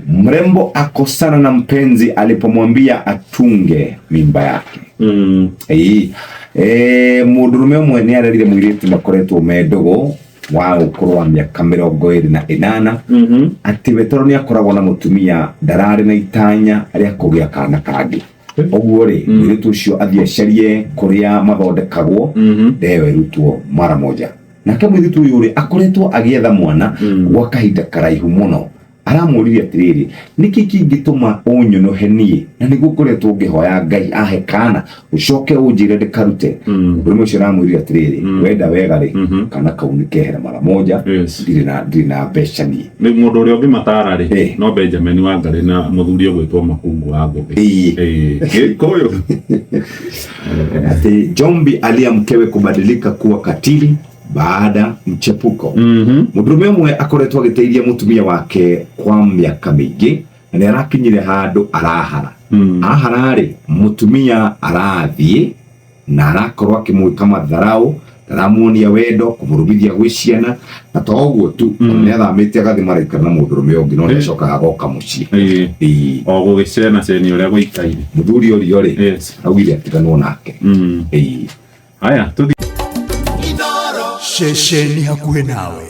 Mrembo akosana na mpenzi alipomwambia atunge mimba yake. Ĩĩ. Mũndũrũme ũmwe nĩ arerire mũirĩtu makoretwo me ndũgũ wa ũkũrũ wa mĩaka 28 atĩ we tondũ nĩ akoragwo na mũtumia ndararĩ na itanya rĩa kũgĩa kana kangĩ. Ũguo rĩ, mũirĩtu ũcio athiĩ acarie kũrĩa mathondekagwo ndeo ĩrutwo mara moja. Nake mũirĩtu ũyũ rĩ, akoretwo agĩetha mwana gwa kahinda karaihu mũno. Aramũririe atĩrĩrĩ, nĩkĩ kĩngĩtũma ũnyũnũhe niĩ na nĩguo ngoretwo ngĩhoya Ngai ahe kana ũcoke ũnjĩre ndĩkarute? Mũndũrũme ũcio aramwĩrire atĩrĩrĩ, wenda wega rĩ, kana kau nĩ kehere mara moja. Ndirĩ na mbeca niĩ. Rĩu mũndũ ũrĩa ũngĩmataara rĩ, no Benjamin Wangarĩ na mũthuri ũgwĩtwo Makungu wa Ngũgĩ. Gĩkũyũ. Ati Jombi alia mkewe kubadilika kuwa katili baada mchepuko. Mũndũrũme ũmwe akoretwo agĩteithia mũtumia wake kwa mĩaka mĩingĩ na nĩ arakinyire handũ arahara. Ahara rĩ, mũtumia arathiĩ na arakorwo akĩmwĩka matharau, ndaramuonia wendo, kũmũrumithia gwĩ ciana, na to ũguo tu, ona nĩ athamĩte agathiĩ maraikara na mũndũrũme ũngĩ no nĩacokaga agoka mũciĩ. O gũgĩcena cenia ũrĩa gũikaire. Mũthuri ũrĩa rĩ, augire atiganwo nake. Haya, tũthiĩ. Ceceni hakuhĩ nawe.